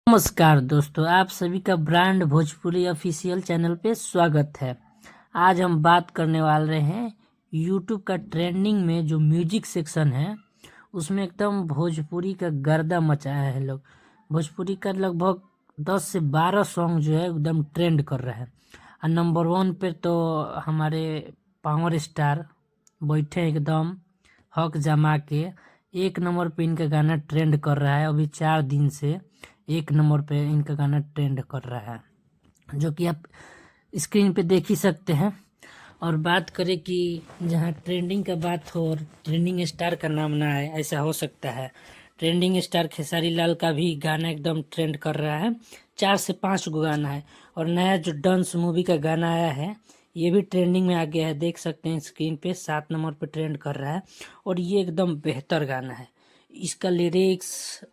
नमस्कार दोस्तों, आप सभी का ब्रांड भोजपुरी ऑफिशियल चैनल पे स्वागत है। आज हम बात करने वाले हैं यूट्यूब का ट्रेंडिंग में जो म्यूजिक सेक्शन है, उसमें एकदम भोजपुरी का गर्दा मचाया है लोग। भोजपुरी का लगभग 10 से 12 सॉन्ग जो है, एकदम ट्रेंड कर रहा है और नंबर 1 पे तो हमारे पावर स्टार बैठे, एकदम हक जमा के 1 नंबर पे इनका गाना ट्रेंड कर रहा है। अभी 4 दिन से 1 नंबर पे इनका गाना ट्रेंड कर रहा है, जो कि आप स्क्रीन पे देख ही सकते हैं। और बात करें कि जहाँ ट्रेंडिंग का बात हो और ट्रेंडिंग स्टार का नाम ना आए, ऐसा हो सकता है? ट्रेंडिंग स्टार खेसारी लाल का भी गाना एकदम ट्रेंड कर रहा है। चार से पाँच गो गाना है और नया जो डांस मूवी का गाना आया है, ये भी ट्रेंडिंग में आ गया है। देख सकते हैं स्क्रीन पे, 7 नंबर पे ट्रेंड कर रहा है और ये एकदम बेहतर गाना है। इसका लिरिक्स,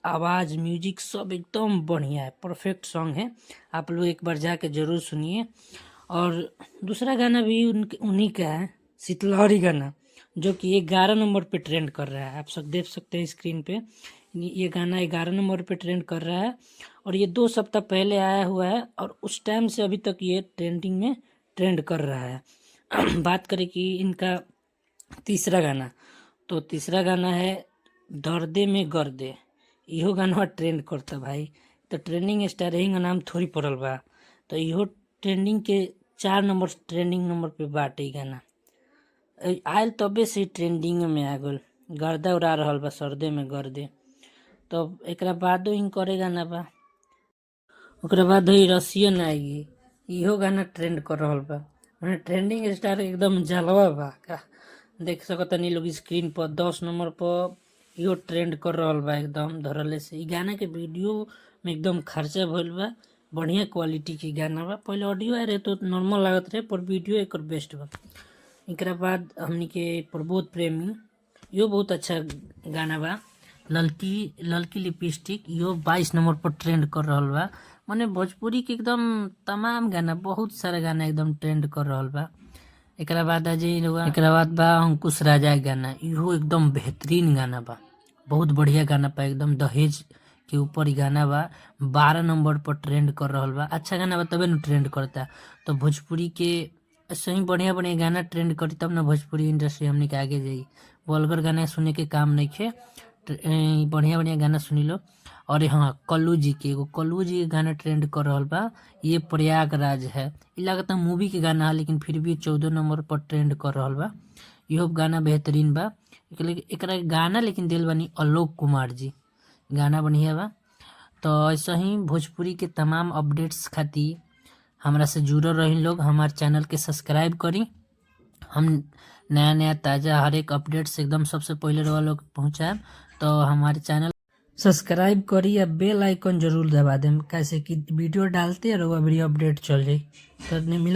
आवाज़, म्यूजिक सब एकदम बढ़िया है। परफेक्ट सॉन्ग है। आप लोग एक बार जाके ज़रूर सुनिए। और दूसरा गाना भी उनके उन्हीं का है, शीतलहरी गाना, जो कि 11 नंबर पे ट्रेंड कर रहा है। आप सब देख सकते हैं स्क्रीन पे, ये गाना 11 नंबर पे ट्रेंड कर रहा है और ये 2 सप्ताह पहले आया हुआ है और उस टाइम से अभी तक ये ट्रेंडिंग में ट्रेंड कर रहा है। बात करें कि इनका तीसरा गाना, तो तीसरा गाना है दर्दे में गर्दे। इहो गाना ट्रेंड करता भाई। तो ट्रेंडिंग स्टार यही का नाम थोड़ी पड़ल बा। तो इहो ट्रेंडिंग के 4 नंबर ट्रेंडिंग नंबर पे बाटे। इ गाना आयल तबे से ट्रेंडिंग में आ गल, गर्दा उड़ा रहल बा सर्दे में गर्दे। तो एकरा बादो इनकरे गाना बा। ओकरा बाद है रसियन आएगी। इहो गाना ट्रेंड कर रहल बा। माने ट्रेंडिंग स्टार एकदम जलवा बा का। देख सकतनी लोग स्क्रीन पर, 10 नंबर पर इहो ट्रेंड कर रहल बा एकदम धरले से। इ गाना के वीडियो में एकदम खर्चा भइल बा। बढ़िया क्वालिटी के गाना बा। पहले ऑडियो आए रहे तो नॉर्मल लागत रहे, पर वीडियो एकर बेस्ट बा। एकरा बाद हमनी के प्रबोध प्रेमी, इहो बहुत अच्छा गाना बा, ललकी ललकी लिपस्टिक। इहो 22 नंबर पर ट्रेंड कर रहल बा। माने भोजपुरी के एकदम तमाम गाना, बहुत सारा गाना एकदम ट्रेंड कर रहल बा। एकरा बाद आ जाई, एकरा बाद बा अंकुश राजा के गाना। इहो एकदम बेहतरीन गाना बा, बहुत बढ़िया गाना बा। एकदम दहेज के ऊपर इ गाना बा। 12 नंबर पर ट्रेंड कर रहल बा। अच्छा गाना बा तबे न ट्रेंड करता। तो भोजपुरी के सही बढ़िया बढ़िया गाना ट्रेंड करी, तब न भोजपुरी इंडस्ट्री हमनी के आगे जाई। वल्गर गाना सुने के काम नइखे। बढ़िया बढ़िया गाना सुनी लो। और हाँ, कल्लू जी के एगो कल्लू जी के गाना ट्रेंड कर रहल बा, ये प्रयागराज है। इ लागता मूवी के गाना है, लेकिन फिर भी 14 नंबर पर ट्रेंड कर रहल बा। इहो गाना बेहतरीन बा। एकरा गाना लेकिन दिल बानी आलोक कुमार जी। गाना बढ़िया बा। तो ऐसे ही भोजपुरी के तमाम अपडेट्स खातिर हमरा से जुड़ल रही लोग। हमार चैनल के सब्सक्राइब करी। हम नया नया ताज़ा हर एक अपडेट्स एकदम सबसे पहले रउआ लोग पहुँचाएब। तो हमारे चैनल सब्सक्राइब करी या बेल आइकन जरूर दबा देम, कैसे कि वीडियो डालते रउआ वीडियो अपडेट चल जाई। तो मिलत।